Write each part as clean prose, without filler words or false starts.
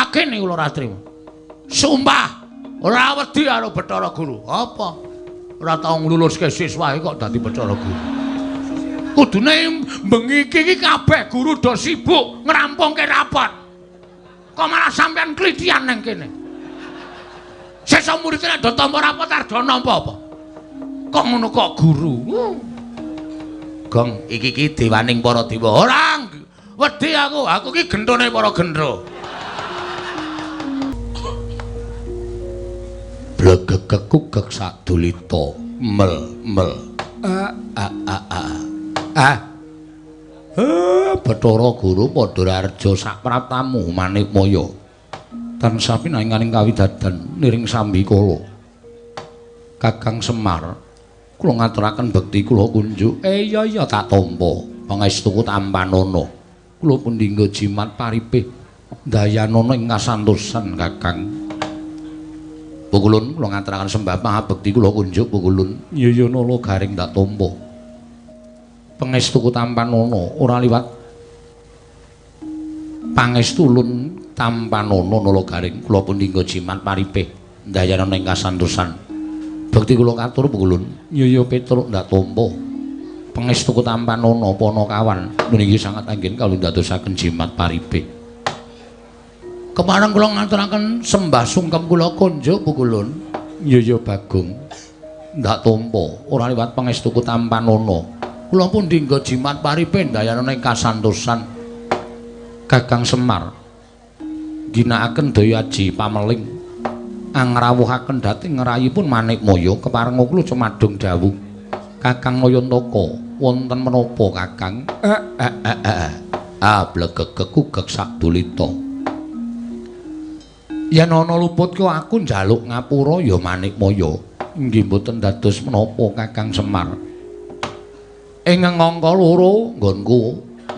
Yakin kula ora trima. Sumpah ora wedi karo Bathara Guru. Apa? Ora tau ngluluske siswahe kok dadi Bathara Guru. Kudune bengi iki kabeh guru do sibuk ngrampungke rapot. Kok malah sampean klithian nang kene. Sesuk murid nek do tampa rapot arep do nampa apa? Kok ngono kok guru? Gong iki iki dewaning para dewa. Ora wedi aku, aku iki genthone para gendra. Blegegekugek sadulita mel mel a a a a ah. Bathara Guru padha raharja sapraptamu Manikmaya. Tansah pinanganing kawidadan niring sambikala. Kakang Semar, kula ngaturaken bekti kula kunjuk. Iya iya tak tampa. Pangestuku tampanana. Kula pun dinggo jimat paripih dayanana ing kasantosan Kakang. Pukulun kula ngaturaken sembah pangabekti kula kunjuk pukulun. Iya iya nala garing tak tampa. Pangestuku tampanana ora liwat pangestulun tampanana nala garing kula pun dinggo jimat paripih dayanana ing kasantosan. Bekti kula katur pukulun. Iya iya Petruk ndak tampa. Pangestuku tampanana Panakawan niki sangat anggen kawula ndadosaken jimat paripih. Kepareng kula ngaturaken sembah sungkem kula kunjuk pukulun. Iya iya Bagong ndak tampa ora liwat pangestuku tampanana. Kula pun dinggo jimat paripih dayanana ing kasantosan. Kakang Semar ginakaken daya aji pameling angrawuhaken dhateng ngrayipun Manikmaya keparenga kula cumadung dawuh. Kakang Nayantaka wonten menapa Kakang? Ah blegegekugek sadulita. Yen ana luput ku aku njaluk ngapura ya Manikmaya. Nggih mboten dados menapa Kakang Semar. Ing angka loro nggonku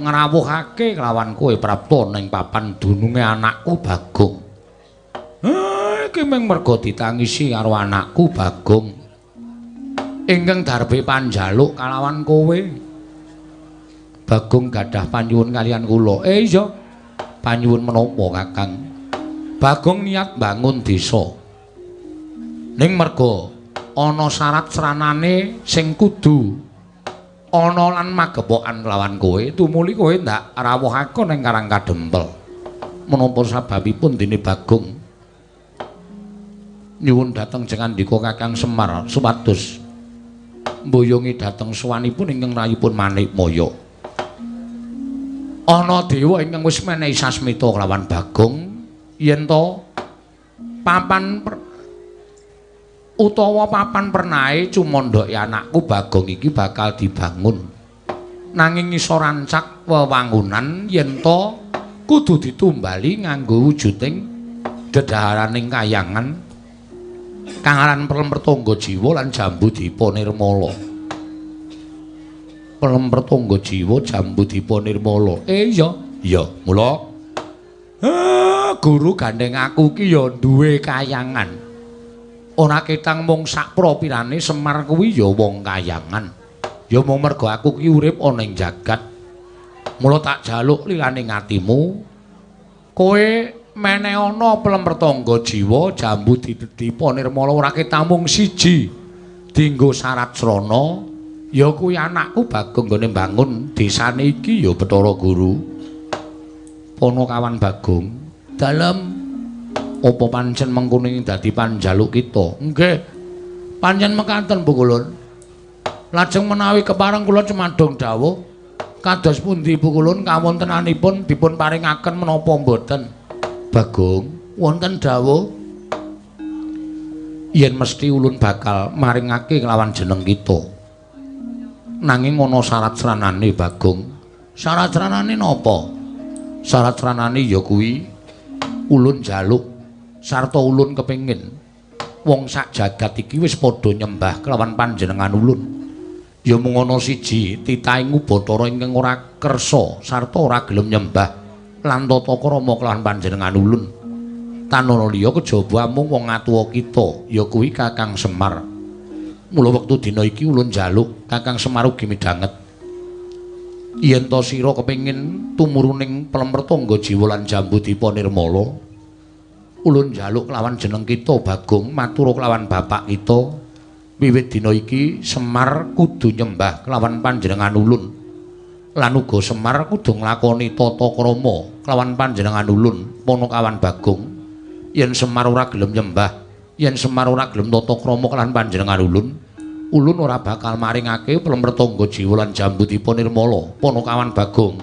ngrawuhake kelawan kowe prapta ning papan dununge anakku Bagong. Iki mung merga ditangisi karo anakku Bagong. Ingkang darbe panjaluk kalawan kowe. Bagong gadah panyuwun kaliyan kula. Iya. Panyuwun menapa Kakang? Bagong niat bangun desa. Ning merga ana syarat sranane sing kudu ana lan magepokan kelawan kowe, tumuli kowe ndak rawuhake ning Karang Kadempel. Menapa sababipun dene Bagong nyuwun dhateng jengandika Kakang Semar supados mboyongi dhateng sowanipun ingkang rayipun Manikmaya. Ana dewa ingkang wis menehi sasmita kelawan Bagong yen to papan utawa papan pernahe cumandhake anakku Bagong iki bakal dibangun. Nanging iso rancak wewangunan yen to kudu ditumbali nganggo wujuding dedhaharaning kayangan kang aran Pelem Pertangga Jiwa lan Jambu Dipa Nirmala. Pelem Pertangga Jiwa Jambu Dipa Nirmala. Iya, iya, mula guru gandeng aku ki ya duwe kayangan. Ora ketang mung sak propirane Semar kuwi ya wong kayangan. Ya mung merga aku ki urip ana ing jagat. Mula tak jaluk lilane atimu. Kowe meneh ana Pelem Pertangga Jiwa Jambu Dipa Nirmala ora ketang mung siji. Dinggo syarat srana ya kuwi anakku Bagong nggone mbangun desane iki ya Bathara Guru. Panakawan Bagong, dalem apa pancen mengkono ing dadi panjaluk kita? Nggih. Pancen mekaten Pukulun. Lajeng menawi kepareng kula cumadung dawuh kados pundi Pukulun kawontenanipun dipun paringaken menapa mboten? Bagong, wonten dawuh yen mesti ulun bakal maringake kelawan jeneng kita. Nanging ana syarat sranane Bagong. Syarat sranane napa? Syarat sranane ya kuwi ulun jaluk sarta ulun kepengin wong sak jagat iki wis padha nyembah kelawan panjenengan ulun. Ya mung ana siji titahing Bathara ingkang ora kersa sarta ora gelem nyembah lan tata krama kelawan panjenengan ulun. Tanana liya kejaba amung wong atuwa kita ya kuwi Kakang Semar. Mula wektu dina iki ulun njaluk Kakang Semar ugi midhanget yen ta sira kepengin tumuruning Pelem Pertangga Jiwa lan Jambu Dipa Nirmala Ulun njaluk kelawan jeneng kita Bagong matur kelawan bapak kita. Wiwit dina iki Semar kudu nyembah kelawan panjenengan ulun. Lan uga Semar kudu nglakoni tata krama kelawan panjenengan ulun Panakawan Bagong. Yen Semar ora gelem nyembah, yen Semar ora gelem tata krama kelawan panjenengan ulun, ulun ora bakal maringake plemertangga jiwa lan jambutipun nirmala Panakawan Bagong.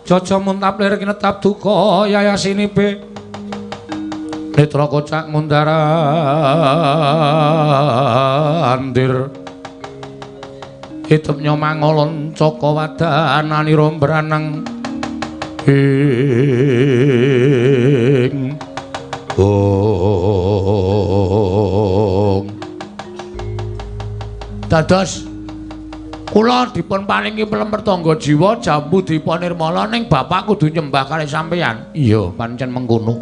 Jaja muntap lir kinetap duka yayasinibe netra kocak ngundar andir hitemnya mangolon caka wadananira mbranang ing ong. Dados kula dipun paringi plemertangga jiwa jambu dipun nirmala ning bapak kudu nyembah kalih sampeyan. Iya, pancen mengkono.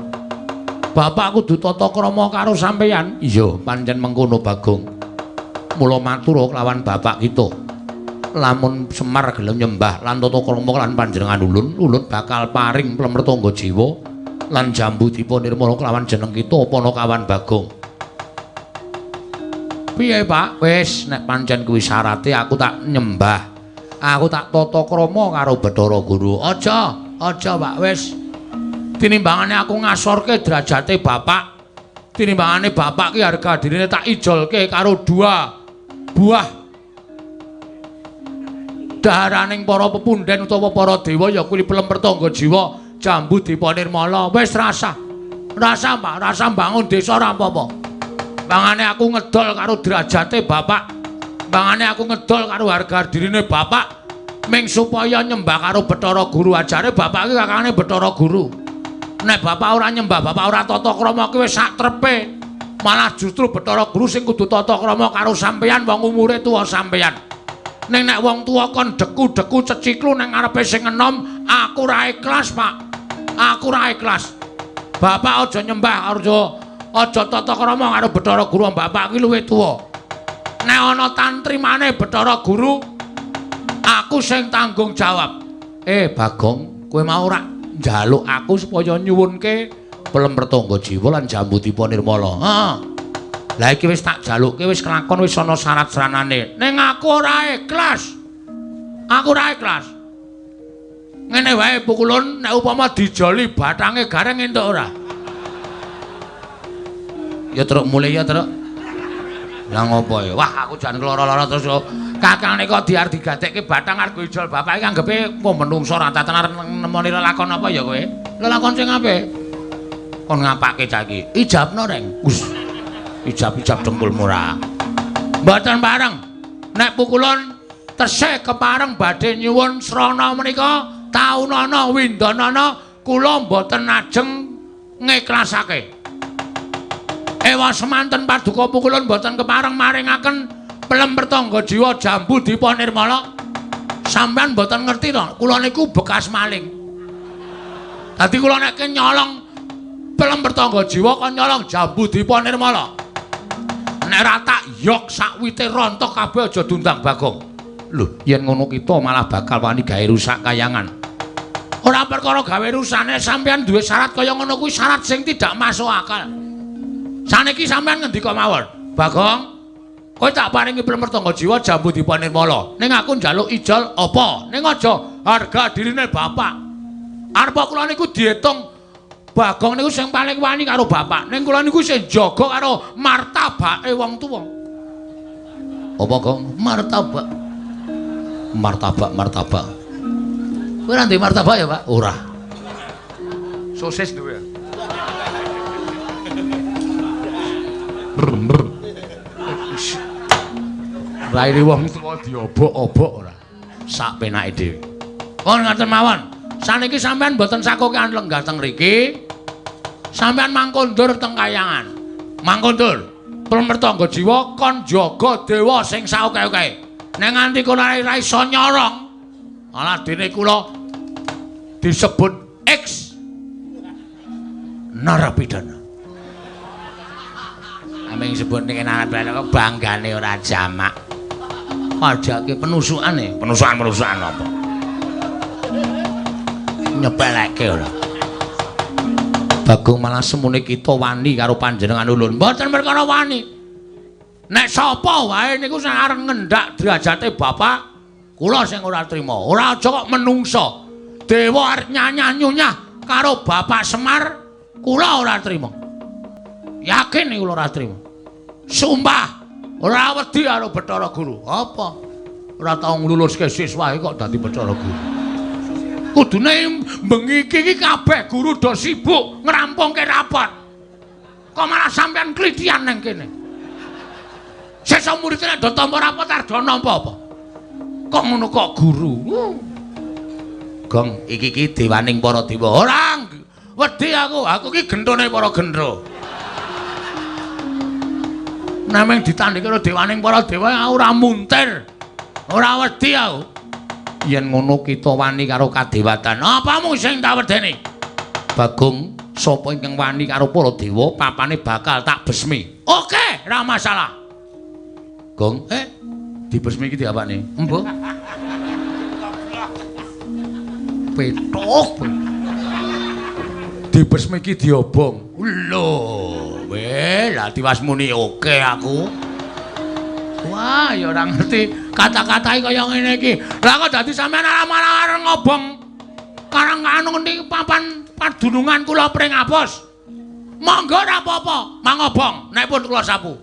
Bapak kudu tata krama karo sampeyan. Iya, pancen mengkono Bagong. Mula matur kelawan bapak kita. Lamun Semar gelem nyembah lan tata krama lan panjenengan ulun, ulun bakal paring plemertangga jiwa lan jambu dipun nirmala kelawan jeneng kita Panakawan Bagong. Piye, Pak? Wis, nek pancen kuwi syarate aku tak nyembah. Aku tak tata krama karo Bathara Guru. Aja, aja, Pak, wis. Tinimbangane aku ngasorke derajate bapak. Tinimbangane bapak ki harga dirine tak ijolke karo dua buah daharaning para pepunden utawa para dewa ya kuwi plemertangga jiwa jambu dipa nirmala. Wis rasah. Rasah, Pak, rasah bangun desa ora apa-apa. Bangane aku ngedol karo derajate bapak. Bangane aku ngedol karo harga dirine bapak ming supaya nyembah karo Bathara Guru. Ajare bapak iki kakangane Bathara Guru. Nek bapak ora nyembah, bapak ora tata krama ki wis sak trepe. Malah justru Bathara Guru sing kudu tata krama karo sampeyan wong umure tuwa sampeyan. Ning nek wong tuwa kon deku-deku ceciklu nang ngarepe sing enom, aku ora ikhlas, Pak. Aku ora ikhlas. Bapak aja nyembah, aja tata krama karo Bathara Guru, bapak ki luwih tuwa. Nek ana tantrimane Bathara Guru, aku sing tanggung jawab. Bagong, kowe mau ora njaluk aku supaya nyuwunke plemertangga jiwa lan jambutipun nirmala. Heeh. Lah iki wis tak jalukke, wis kelakon, wis ana syarat-saranane. Ning aku ora ikhlas. Aku ora ikhlas. Ngene wae pukulun nek upama dijoli bathange gareng entuk ora? Ya truk mulih ya truk. Lah ngopo ya? Wah aku jan lara-lara terus kakang nika diar digadekke bathang arep ijol bapak iki anggepe kok menungso ora tenan nemoni lelakon apa ya kowe? Lelakon sing apik. Kon ngapake cah iki? Ijabno, Reng. Us. Ijab-ijab dengkulmu ora. Mboten bareng. Nek pukulun tesih kepareng badhe nyuwun srana menika taunana windanana kula mboten ajeng ngiklasake. Ewa semanten paduka pukulun mboten kepareng maringaken plemertangga jiwa jambu dipa nirmala. Sampeyan mboten ngerti to, kula niku bekas maling. Dadi kula nek nyolong plemertangga jiwa kon nyolong jambu dipa nirmala. Nek ora tak yok sakwite rontok kabeh aja diundang Bagong. Lho, yen ngono kita malah bakal wani gawe rusak kayangan. Ora perkara gawe rusane, sampeyan duwe syarat kaya ngono kuwi syarat sing tidak masuk akal. Saniki sampeyan ngendika mawon, Bagong, kowe tak paringi plemertangga jiwa jambu dipa nirmala. Ning aku njaluk ijol apa? Ning aja harga dirine bapak. Arep kula niku diitung Bagong niku sing paling wani karo bapak. Ning kula niku sing jaga karo martabake wong tuwa. Apa, Gong? Martabak. Martabak, martabak. Kowe ora ndek martabak ya, Pak? Ora. Sosis duwe. Raine wong tuwa diobok-obok ora. Sak penake dhewe. Kon ngaten mawon. Saniki sampean mboten sakokean lenggah teng mriki. Sampean mangkondur teng kayangan. Mangkondur. Plemertangga jiwa kon jaga dewa sing saoke-oke. Nek nganti kono ora iso nyorong, alah dene kula disebut X narapidana. Aming sebut niki narapidana kok banggane ora jamak. Ajake penusukane, penusukan-penusukan apa? Nyepeleke ora. Bagong malah semune kita wani karo panjenengan ulun. Mboten perkara wani. Nek sapa wae niku sing arep ngendak derajate bapak, kula sing ora trima. Ora aja kok menungsa. Dewa arep nyanyah-nyunyah karo Bapak Semar, kula ora trima. Yakin kula ora trima. Sumpah, ora wedi karo Bathara Guru. Apa? Ora tau ngluluske siswae kok dadi Bathara Guru. Kudune bengi iki kabeh guru do sibuk ngrampungke rapot. Kok malah sampean klithian nang kene. Sesuk murid nek do tampa rapot arep do nampa apa? Kok ngono kok guru? Gong, iki iki dewaning para dewa. Ora wedi aku, aku iki genthone para gendro. Nameng ditandhingi karo dewaning para dewa aku ora muntir. Ora wedi aku. Yen ngono kita wani karo kadewatan. Apamu sing tak wedeni? Bagong, sapa ingkang wani karo para dewa, papane bakal tak besmi. Oke, ora masalah. Gong, dibesmi iki diapakne? Embuh. Petuk. Dibesmi iki diobong. Lho, weh, lah tiwas muni oke aku. Wah, ya ora ngerti kata-katae kaya ngene iki. Lah kok dadi sampean arep ngobong karang anu ngendi papan padunungan kula Pringapus. Monggo ora apa-apa, mangobong nek pun kula sapu.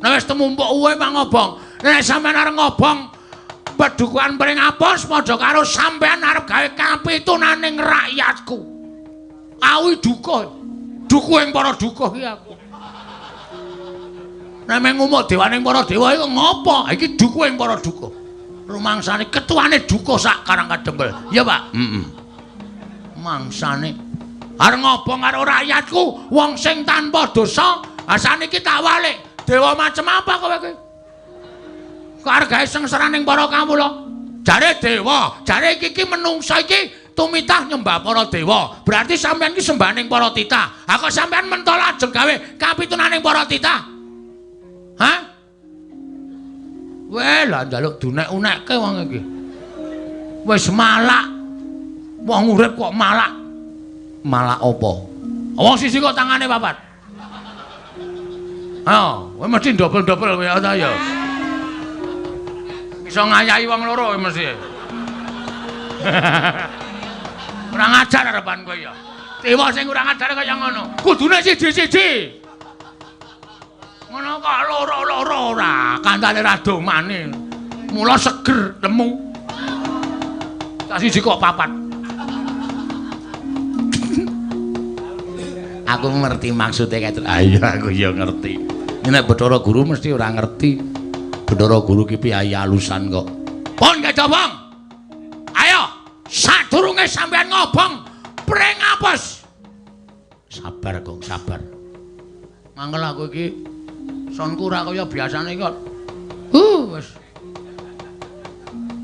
Nek wis temumpuk uwe mangobong. Nek sampean arep ngobong padukuhan Pringapus padha karo sampean arep gawe kapitunaning rakyatku. Awi duka. Dukuh ing para dukuh iki aku. Nek meng ngumuk dewaning para dewa iku ngopo? Iki dukuh ing para dukuh. Rumangsane ketuane dukuh sak Karang Kadempel. Ya, Pak? Heeh. Mangsane arep ngobong karo rakyatku, wong sing tanpa dosa, saniki tak walik. Dewa macem apa kowe iki? Kok arep gawe sengsaraning para kawula? Jare dewa, jare iki menungsa iki tumitah nyembah para dewa. Berarti sampean iki sembahaning para titah. Ha kok sampean mentol ajeng gawe kapitunaning para titah? Hah? Weh, lah njaluk dunek-unekke wong iki. Wis malak. Wong urip kok malak. Malak apa? Wong siji kok tangane papat. Ha, kowe mesti dobel-dobel kowe ta ya. Iso ngayahi wong loro kowe mesti. Kurang ajar arepan kowe ya. Dewa sing kurang ajar kaya ngono. Kudune siji-siji. Ngono kok loro-loro ora, kandhane ra domane. Mula seger lemu. Sak siji kok papat. Aku ngerti maksude kae. Ayo aku ya ngerti. Nek Bathara Guru mesti ora ngerti. Bathara Guru ki piye alusan kok. Pun kecobong. Ayo, sadurunge sampean ngobong Pringapus. Sabar, Gong, sabar. Mangkel aku iki sonku ora kaya biasane kok. Wis.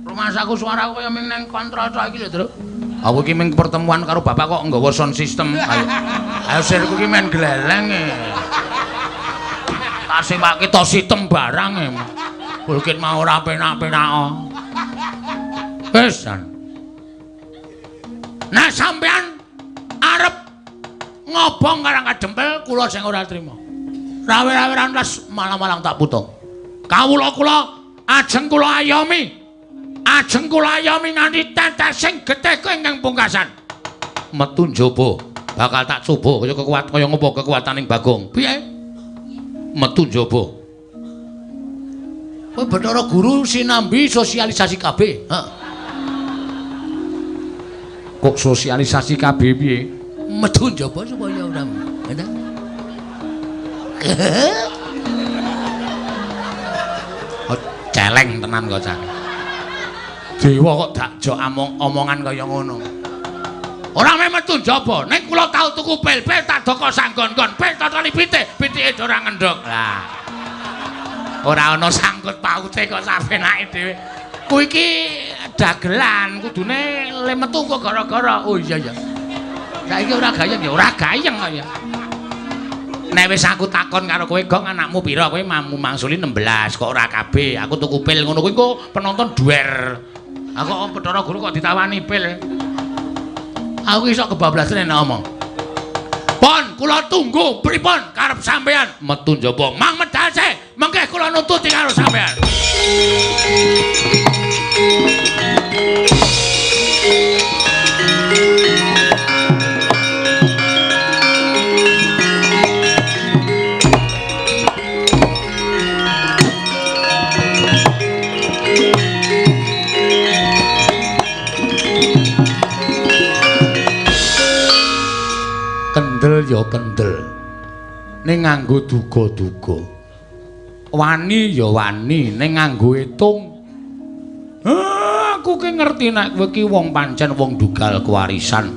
Rumasaku suaraku kaya ming nang kontrol tok iki lho, Truk. Aku iki ming pertemuan karo bapak kok nggawa sound system. Ayo. Ayo sirku iki men gleleng e. Tak sewake to sitem barang e. Bukit mau ora penak-penak. Wis. Nah sampean arep ngobong Karang Kadempel kula sing ora trima. Rawe-raweran les malang-malang tak putung. Kawula kula ajeng kula ayomi. Ajeng kula ayomi nganti tetesing getih ingkang pungkasan. Metu njaba bakal tak coba kaya kekuat kaya ngopo kekuataning Bagong. Piye? Metu njaba. Kowe Bathara Guru sinambi sosialisasi KB. Heeh. Kok sosialisasi KB piye? Metu njaba supaya ora. Oh, celeng tenan kok cah. Dewa kok dakjok omongan kaya ngono. Ora meh metu njaba, nek kula tau tuku pil-pil tak doko sanggon-gon, pil totoli pitik, pitike ora ngendhog. Lah. Ora ana sangkut paute kok sapenake dhewe. Kuwi iki dagelan, kudune le metu kok gara-gara. Oh iya ya. Saiki ora gayeng ya, ora gayeng kok ya. Nek wis aku takon karo kowe, Gong, anakmu pira? Kowe mamu mangsuli 16 kok ora kabeh. Aku tuku pil ngono kuwi kok penonton duer. Aku kok Bathara Guru kok ditawani pil. Aku iso kebablasan nek ngomong. Pon, kula tunggu pripun karep sampean metu njaba. Mang medal sik, mengke kula nututi karo sampean. Kendel ya kendel, ning nganggo duga-duga. Wani ya wani, ning nganggo etung. Aku ki ngerti nek kowe ki wong pancen wong dugal kewarisan.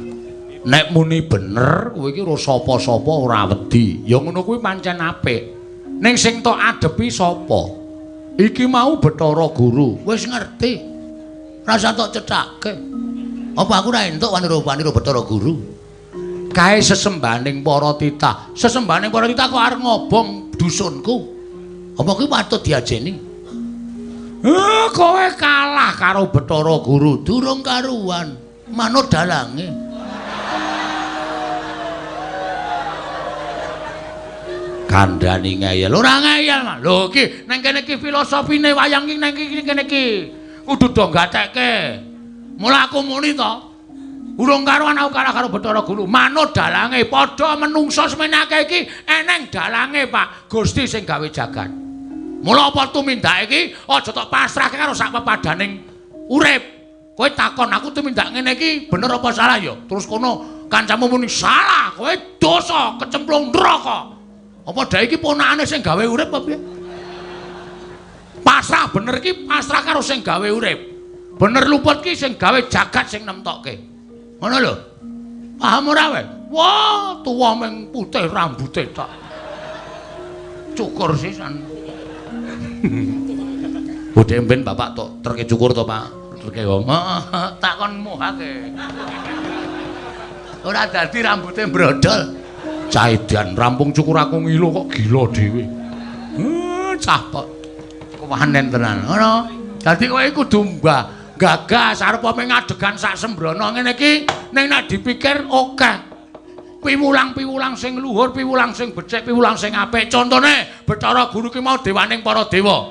Nek muni bener, kowe ki ora sapa-sapa ora wedi. Ya ngono kuwi pancen apik. Ning sing tok adepi sapa? Iki mau Bathara Guru. Wis ngerti. Rasa tok cethake. Apa aku ora entuk wani-wani Bathara Guru? Kae sesembahaning para titah. Sesembahaning para titah kok arep ngobong dusunku. Apa kuwi patut diajeni? Kowe kalah karo Bathara Guru. Durung karuan, manut dalange. Kandhani ngeyel. Ora ngeyel, Mas. Lho iki nang kene iki filosofine wayang iki nang kene iki. Kudu do gatekke. Mula aku muni to. Urung karuan aku kalah karo Bathara Guru. Manut dalange, padha menungsa semenake iki eneng dalange, Pak. Gusti sing gawe jagat. Mula apa tumindake iki aja tok pasrahke karo sak pepadaning urip. Kowe takon aku tumindak ngene iki bener apa salah ya? Terus kono kancamu muni salah, kowe dosa kecemplung neraka. Apa dhek iki ponakane sing gawe urip apa piye? Pasrah bener iki pasrah karo sing gawe urip. Bener luput ki sing gawe jagat sing nemtokke. Ngono lho. Paham ora kowe? Wah, tuwa meng putih rambute tok. Cukur sisan. Bodhe mben bapak tok terke cukur to, Pak? Terke wong. Heeh, tak kon muhake. Ora dadi rambute brodol. Cah edan rampung cukur aku ngilo kok gila dhewe. Cah kok kewanen tenan. Ngono. Dadi kowe kudu mbah gagas arep ngadegan sak sembrono ngene iki ning nek dipikir akeh piwulang-piwulang sing luhur, piwulang sing becik, piwulang sing apik. Contone Bathara Guru ki mau dewaning para dewa.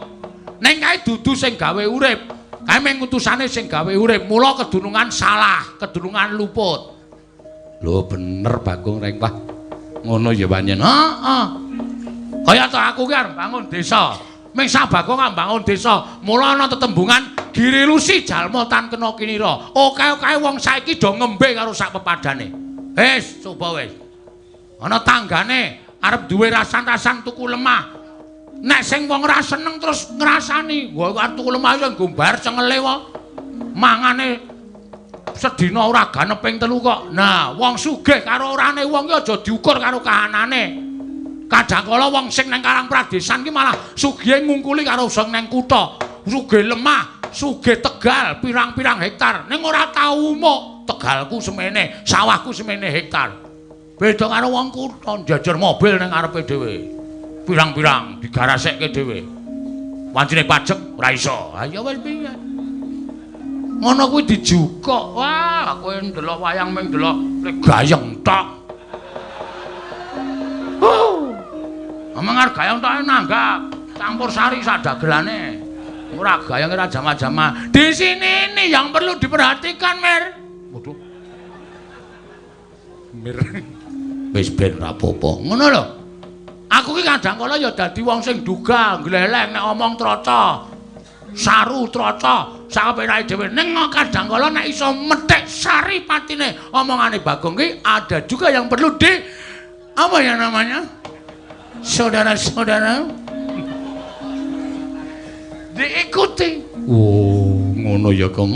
Ning kae dudu sing gawe urip. Kae mung utusane sing gawe urip. Mula kedunungan salah, kedunungan luput. Lho bener Bagong Rengkah. Ngono ya pancen. Heeh. Kaya to aku ki arep bangun desa. Ming sak Bagong bangun desa, mula ana tetembungan girilusi jalma tan kena kinira. Oke-oke wong saiki do ngembe karo sak pepadane. Wis, coba wis. Ana tanggane arep duwe rasan-rasan tuku lemah. Nek sing wong ora seneng terus ngrasani, wah arep tuku lemah ya nggo bayar cengele wae. Mangane sedina ora ganep ping 3 kok. Nah, wong sugih karo orane wong ki aja diukur karo kahanane. Kadangkala wong sing nang Karang Pradesan ki malah sugihe ngungkuli karo sing nang kutha. Sugih lemah, sugih tegal pirang-pirang hektar. Ning ora tau umuk, tegalku semene, sawahku semene hektar. Beda karo wong kutha njajar mobil nang ngarepe dhewe. Pirang-pirang digarasekke dhewe. Wancine pajek ora iso. Ha ya wis piye. Ngono kuwi dijukuk. Wah, kowe ndelok wayang ming ndelok gayeng tok. Omong arep gayeng tok nanggap campur sari sak dagelane. Ora gayeng ora jama-jama. Di sini ini yang perlu diperhatikan, Mir. Waduh. Mir. Wis ben ra apa-apa. Ngono lho. Aku ki kadang kala ya dadi wong sing duga, gleleng nek omong troco. Saru troco, sakepenake dhewe. Ning kadang kala nek iso methik sari patine omongane Bagong ki ada juga yang perlu di apa ya namanya? Saudara-saudara diikuti. Oh, ngono ya, Kang.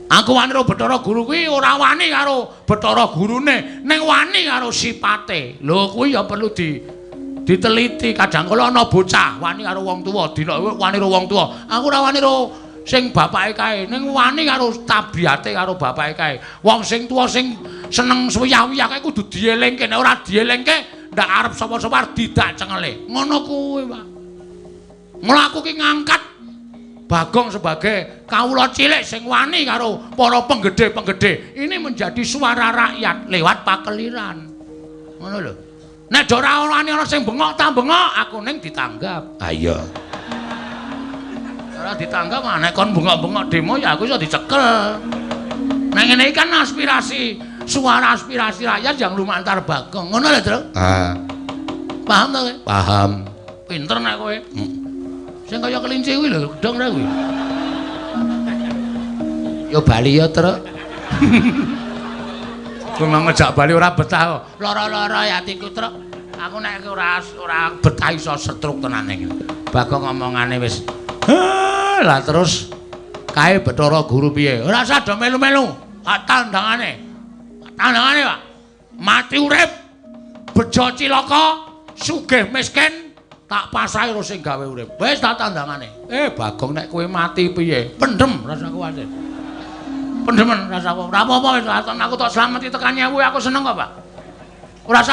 Aku wani karo Bathara Guru kuwi ora wani karo Bathara Gurune, ning wani karo sipate. Lho kuwi ya perlu diteliti. Kadang kala ana bocah wani karo wong tuwa, dina wani karo wong tuwa. Aku ora wani karo sing bapake kae, ning wani karo tabiate karo bapake kae. Wong sing tuwa sing seneng suwiyah-wiyah kae kudu dielingke, nek ora dielingke ndak arep sapa-sapa arep didak cengele. Ngono kuwi, Pak. Mula aku ki ngangkat Bagong sebagai kawula cilik sing wani karo para penggede-penggede. Ini menjadi suara rakyat lewat pakeliran. Ngono lho. Nek ora wani ana sing bengok ta bengok, aku ning ditanggap. Ha iya. Ora ditanggap nek kon bengok-bengok demo ya aku iso dicekel. Nek ngene iki kan aspirasi, suara aspirasi rakyat yang lumantar Bagong. Ngono lho, Tru. Ah. Paham ta kowe? Paham. Pinter nek kowe. Sing kaya kelinci kuwi lho, gedhong ra kuwi. Ya bali ya, Truk. Kowe ngejak bali ora betah kok. Lara-lara ya atiku, Truk. Aku nek ora betah iso setruk tenan iki. Bagong omongane wis. Lah terus kae Bathara Guru piye? Ora usah do melu-melu. Tak tandangane. Tandangane, Pak. Mati urip, bejo cilaka, sugih miskin, tak pasrahi karo sing gawe urip. Wis tak tandangane. Bagong nek kowe mati piye? Pendem rasa kuwatir. Pendemen rasa apa? Ora apa-apa wis aku tok slameti tekan nyewu aku seneng kok, Pak. Ora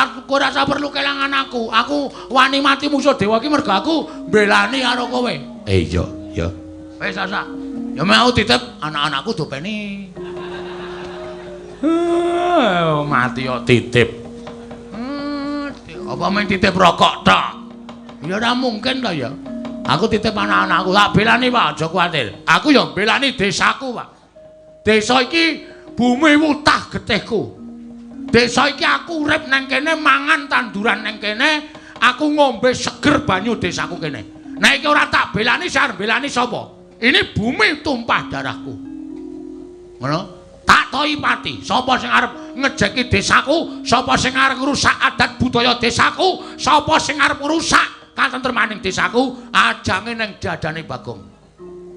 usah perlu kelangan aku. Aku wani mati musuh dewa iki mergo aku mbelani karo kowe. Iya, iya. Wis asa. Ya mau titip anak-anakku dopeni. Mati kok titip. Apa main titip rokok tok? Ya ora mungkin ta ya. Aku titip anak-anakku, tak belani Pak, aja kuwatir. Aku ya mbelani desaku, Pak. Desa iki bumi wutah getihku. Desa iki aku urip nang kene, mangan tanduran nang kene, aku ngombe seger banyu desaku kene. Nek iki ora tak belani, sing arep belani sapa? Ini bumi tumpah darahku. Ngono? Tak toi pati. Sapa sing arep ngejeki desaku, sapa sing arep ngrusak adat budaya desaku, sapa sing arep ngrusak katentremaning desaku, ajange nang dadane Bagong.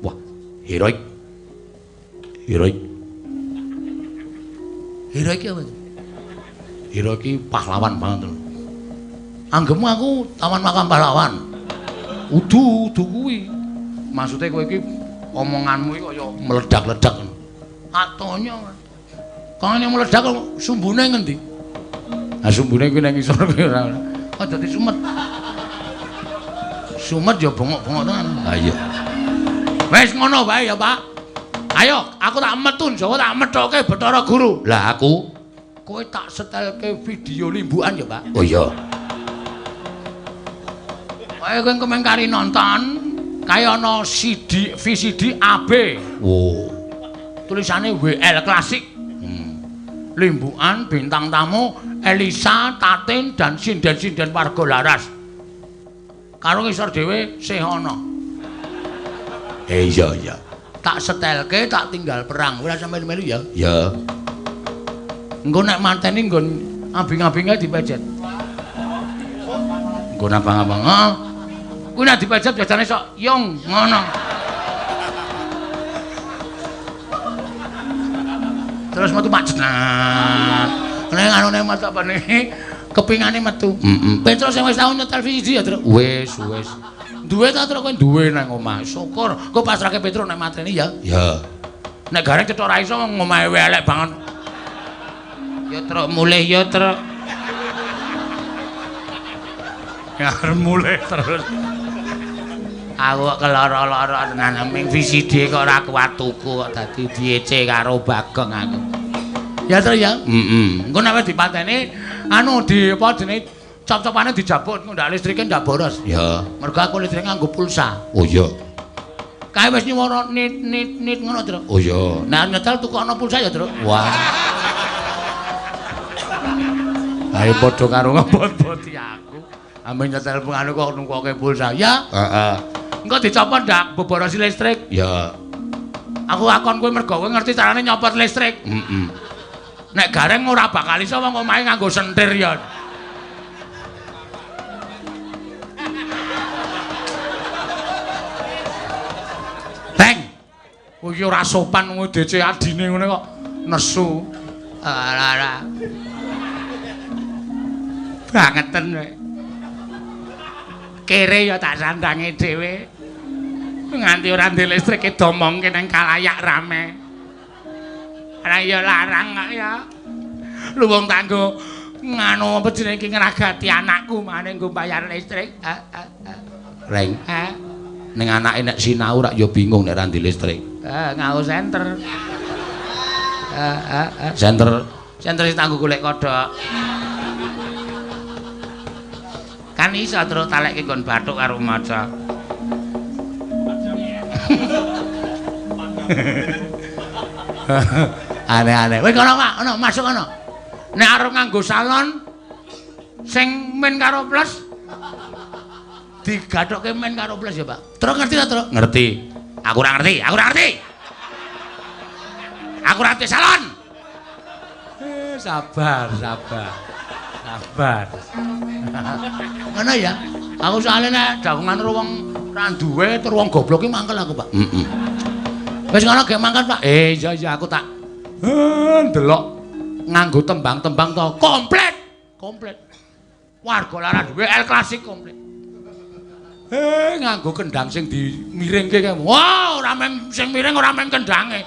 Wah, heroik. Heroik. Heroik apa? Heroik iki pahlawan banget lho. Anggemu aku taman makam pahlawan. Udu kuwi. Maksude kowe iki omonganmu iki kaya meledak-ledak ngono. Atonya. Kok ngene meledak sumbune ngendi? Ha sumbune kuwi nang ngisor kuwi ora. Kok dadi sumet. Sumet ya bengok-bengok tenan. Ha iya. Wis ngono wae ya, Pak. Ayo, aku tak metun Jawa tak methoke Bathara Guru. Lah aku kowe tak setelke video limbukan ya, Pak. Oh iya. Kowe kowe kemeng kari nonton kae ana CD VCD AB. Wo. Tulisane WL Klasik. Limbukan bintang tamu Elisa, Tatin dan sinden-sinden warga Laras. Karo ngisor dhewe sih ana. Iya iya. Tak setelke, tak tinggal perang. Ora sampe melu-melu ya. Ya. Engko nek mateni nggon abing-abinge dipejet. Nggon abang-abang. Heeh. Kuwi nek dipejet biasane sok yung ngono. Terus metu mak jenah. Nek anune metu apane? Kepingane metu. Heeh. Petro sing wis tau nyetel VCD ya, Tru. Wis, wis. Duwe ta Tru kowe duwe nang omah. Syukur. Kok pasrahke Petro nek mateni ya. Ya. Nek gareng cethok ra iso omahe elek banget. Ya Truk mulih ya Truk. Ya mulih terus. Aku kok keloro-loro tenan ming VCD kok ora kuat tuku kok dadi diece karo Bagong aku. Ya Truk ya. Heeh. Engko nek wis dipateni anu di apa jenenge cop-copane dijabut ndak listrike ndak boros. Ya. Mergo aku listrik nganggo pulsa. Oh iya. Kae wis nyuwara nit nit nit ngono, Truk. Oh iya. Nah nyetel tukokno pulsa ya, Truk. Wah. Ayo padha karo ngebot-boti aku. Ambe nyetel anu kok nungkoke pulsa. Ya. Heeh. Engko dicopot ndak boborosi listrik. Ya. Aku akon kowe mergo kowe ngerti carane nyopot listrik. Heeh. Nek gareng ora bakal iso wong omahe nganggo sentir ya. Teng. Kowe iki ora sopan ngono DC adine ngene kok nesu. Ora. Bangeten kowe. Kere ya tak sandange dhewe. Nganti ora ndek listrik domongke nang kalayak rame. Ora ya larang kok ya. Lu wong tanggo nganu apa jenenge iki ngragati anakku mane nggo bayar listrik. Reng. Ha. Ning anake nek sinau rak ya bingung nek ra ndek listrik. Nganggo senter. Senter Senter sing tanggo golek kodhok. Kan iso terus talekke nggon bathuk karo maca. Aneh-aneh. Wis kono, Pak, ono masuk kono. Nek arep nganggo salon sing min karo plus digathokke min karo plus ya, Pak. Truk ngerti ta, Truk? Ngerti. Aku ora ngerti, aku ora ngerti. Aku ora ngerti salon. Sabar, sabar. Sabar. Ngono ya. Aku soalnya nek dagongan karo wong ra duwe tur wong goblok ki mangkel aku, Pak. Heeh. Wis ngono gek mangkat, Pak. Iya iya aku tak ndelok nganggo tembang-tembang to. Komplit. Komplit. Warga lara duwe El Klasik komplit. Nganggo kendang sing dimiringke kae. Wah, ora meng sing miring ora meng kendange.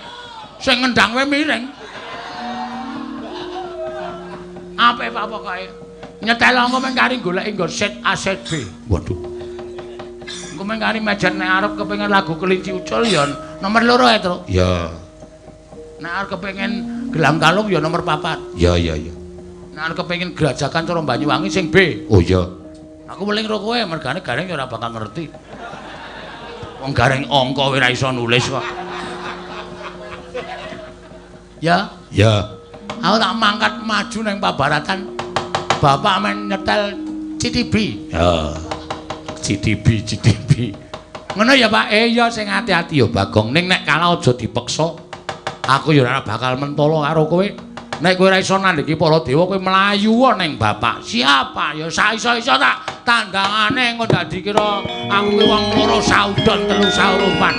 Sing ngendang wae miring. Apik Pak pokoke. Nyetel angko meng kari goleki nggo set A set B. Waduh. Engko meng kari mejet nek arep kepengin lagu Kelinci Ucul ya nomor 2 ae, Truk. Ya. Nek arep kepengin Gelang Kalung ya nomor 4. Ya ya ya. Nek arep kepengin Grajagan cara Banyuwangi sing B. Oh iya. Aku weling ro kowe mergane Gareng ya ora bakal ngerti. Wong Gareng angka ora iso nulis kok. Ya. Ya. Aku tak mangkat maju nang Pabaratan. Bapak men nyetel CTB. Ya. CTB, CTB. Ngono ya, Pak? Iya sing ati-ati ya Bagong. Ning nek kalah aja dipeksa. Aku ya ora bakal mentolo karo kowe. Nek kowe ora iso nandhiki para dewa kowe mlayu ning bapak. Siapa? Ya saiso-iso tak tandangane engko dadi kira aku ki wong loro saudon telu saurupan.